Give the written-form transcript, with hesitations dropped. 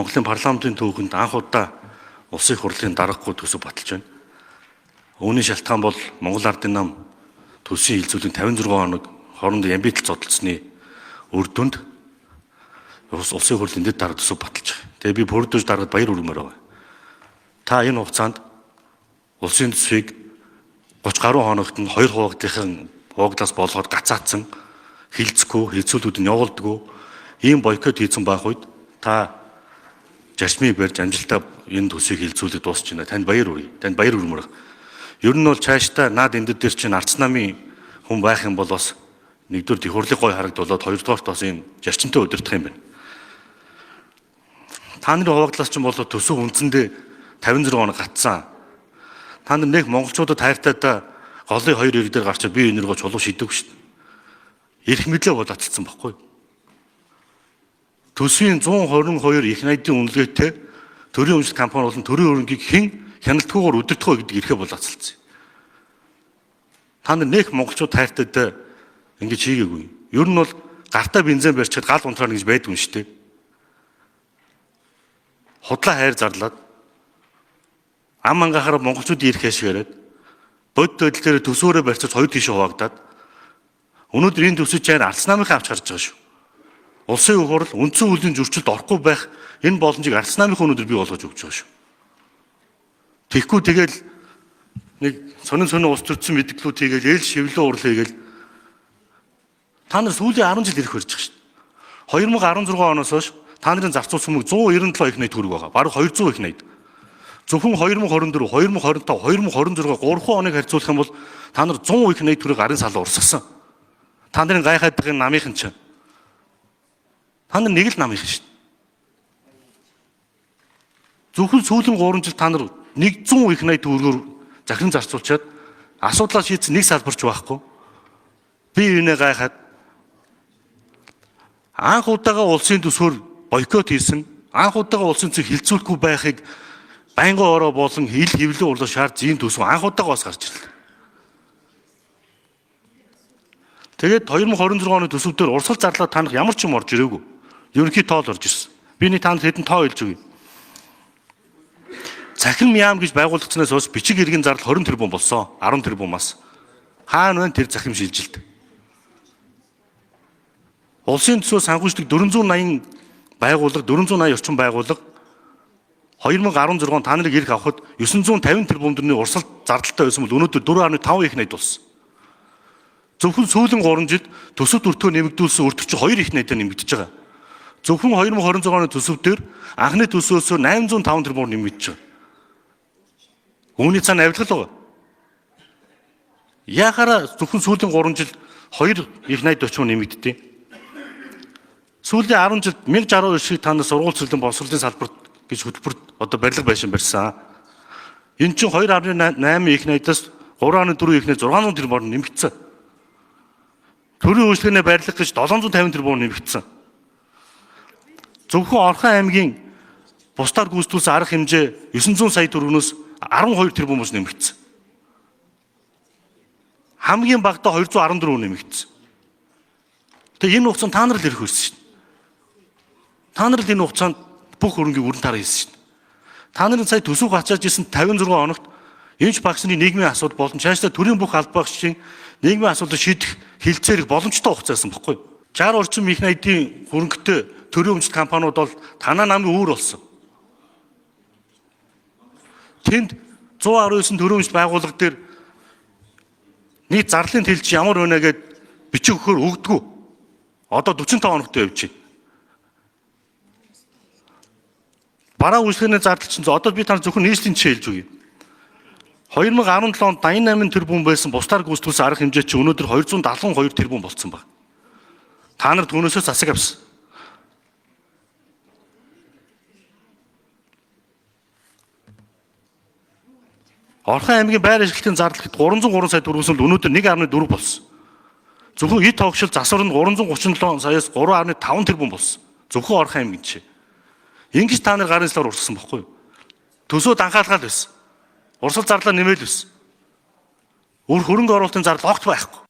Монголын парламентын түүхэнд анх удаа улсын хурлын даргагүй төсөв баталж байна. Үүний шалтгаан бол Монгол Ардын нам төсвийн хилцүүлгийн 56 хоног хоорондоо ямбитал зодолцсны үр дүнд улсын хурлын дэд дарга төсөв баталж байгаа. Тэгээ би бүрдэж даргад баяр хүргэмээр байгаа. Та энэ хугацаанд улсын төсвийг 30 гаруй хоногт нь хоёр хуваагдлынхан хуваагдлаас болгоод гацаацсан хилцэхгүй, хилцүүлүүд нь явуулдаггүй ийм бойкот хийсэн байх үед та жарчмыг барьж амжилтаа энэ төсвийг хилцүүлээд дуусч байна. Танд баяр хүргэе. Танд баяр хүрмээр. Ер нь бол цаашдаа наад эндэд дээр чинь арц намын хүн байх юм бол бас нэгдүгээр их хурлын гой харагдуулаад, хоёрдугаарт бас ийм жарчинтай удирдах юм байна. Та нарын хуваагдлаас чинь болоо төсөв үндсэндээ 56 хоног гатсан. Та нар нэг монголчуудад хайртай да голын хоёр ирэг дээр гарчаад би энэ рүү чулуу шидэв шүү дээ. Ирэх мэдлээ бол аталцсан байхгүй. Төсвийн 122 их найдын үнэлгээтэй төрийн өмчлөлт компани болон төрийн хөрөнгийг хэн хяналтгүйгээр удирдах вэ гэдэг эрхээ бол ацалцсан. Та нар нэх монголчууд хайртай да ингэж хийгээгүй. Ер нь бол гартаа бензин барьчихад гал унтраа гэж байдгүй юм шүү дээ. Худлаа хайр зарлаад ам ангахаараа монголчуудын эрх ашиг яриад бодит байдал дээр төсөөрөө барьцаж хоёр тийш хуваагдаад өнөөдөр энэ төсөж чаар арц намынхаа авч гарч байгаа шүү. Улсын их хурл үндсэн хуулийн зөрчилд орохгүй байх энэ боломжийг арц намынхаа өнөөдөр бий болгож өгч байгаа шүү. Тэгэхгүй тэгэл нэг сонин сонин улс төрсөн мэдгэлүүд хийгээл эл шивлэн урал хийгээл та нар сүүлийн 10 жил ирэх барьж байгаа шүү. 2016 оноос хойш та нарын зарцуулсан мөнгө 197 их найд төгрөг байгаа. Бараг 200 их найд. Зөвхөн 2024, 2025, 2026 3 оныг харьцуулах юм бол та нар 100 их найд төгрөг гарын сал урсгасан. Та нарын гайхаад байгаа намынхан чинь. Та нар нэг л намынхан шүү дээ. Зөвхөн сүүлийн 3 жил та нар 100 их найд төгрөгөөр захиран зарцуулчаад асуудлаа шийдсэн нэг салбарч байхгүй. Би юунэ гайхаад анх удаага улсын төсвөр бойкот хийсэн, анх удаага улсын төсвийг хилцүүлэхгүй байхыг байнгын ороо болон хил хэвлэн урлаа шаард зийн төсөв анх удаага бас гарч ирлээ. Тэгээд 2026 оны төсөв дээр урсгал зарлаа танах ямар ч юм орж ирээгүй. Ерөнхий тоол орж ирсэн. Би нэг танд хэдэн тоо хэлж өгье. Цахим яам гэж байгуулагдсанаас хойш бичиг иргэн зардал 20 тэрбум болсон. 10 тэрбумаас. Хаана вэ тэр захим шилжилт? Улсын төсөө санхүүждэг 480 байгууллага, 480 орчим байгууллага 2016 он та нарыг ирэх авахд 950 тэрбум төгрөгийн урсгал зардалтай байсан бол өнөөдөр 4.5 их найд болсон. Зөвхөн сүүлийн 3 жилд төсөв өртгөө нэмэгдүүлсэн өртөг чинь 2 их найдаар нэмэгдэж байгаа. Зөвхөн 2026 оны төсөв дээр анхны төсөөсөө 805 тэрбумаар нэмэгдэж байгаа. Үүний цаана авилгал байгаа. Яхаараа зөвхөн сүүлийн 3 жил 2 их найд орчим нэмэгддэг. Сүүлийн 10 жилд 1069 шиг та нар сургууль цэцэрлэн боловсролын салбарт гэж хөтөлбөрт одоо барилга байшин барьсан. Энэ чинь 2.8 их найдаас 3.4 их найд 600 тэрбумаар нэмэгдсэн. Төрийн үйлчлэгээний барилга гэж 750 тэрбумаар нэмэгдсэн. Зөвхөн Орхон аймгийн бусдаар гүйцэтгүүлсэн арга хэмжээ 900 сая төгрөгнөөс 12 тэрбумаас нэмэгдсэн. Хамгийн багадаа 214 нэмэгдсэн. Тэгээ энэ хугацаанд та нар л ирэх байсан шүү дээ. Та нар л энэ хугацаанд бүх хөрөнгийг өрн тараа хийсэн шүү дээ. Та нарын сая төсөв гацааж исэн 56 хоногт эмч багшны нийгмийн асуудал болон цаашдаа төрийн бүх албан багшийн нийгмийн асуудлыг шийдэх хилцээрх боломжтой хугацаа байсан бохгүй. 60 орчим их найдын хөрөнгөтэй төрийн өмчлөлт компаниуд бол танаа намын үүр болсон. Тэнд 119 төрийн өмчлөлт байгууллага дээр нийт зарлалын төлж ямар байна гэд бичиг өгөхөөр өгдөггүй. Одоо 45 хоногтой явж байна. Бараа үйлчлэгээний зардал чинь одоо би та зөвхөн нийслэлийн жишээ хэлж өгье. 2017 онд 88 тэрбум байсан бусдаар гүйцэтгүүлсэн арга хэмжээ чинь өнөөдөр 272 тэрбум болцсон баг. Та нар түүнээсээ засаг авсан. Орхон аймгийн байр ашиглалтын зардал гэхэд 303 сая төгрөгсөн л өнөөдөр 1.4 болсон. Зөвхөн эд тогшил засвар нь 337 саяас 3.5 тэрбум болсон. Зөвхөн Орхон аймгийн жишээ. Ингэж та нар гарын слаар урсгасан бохгүй юу? Төсөө данхаалгаал байсан. Урсгал зарлаа нэмэл байсан. Үр хөрөнгө оруулалтын зардал огт байхгүй.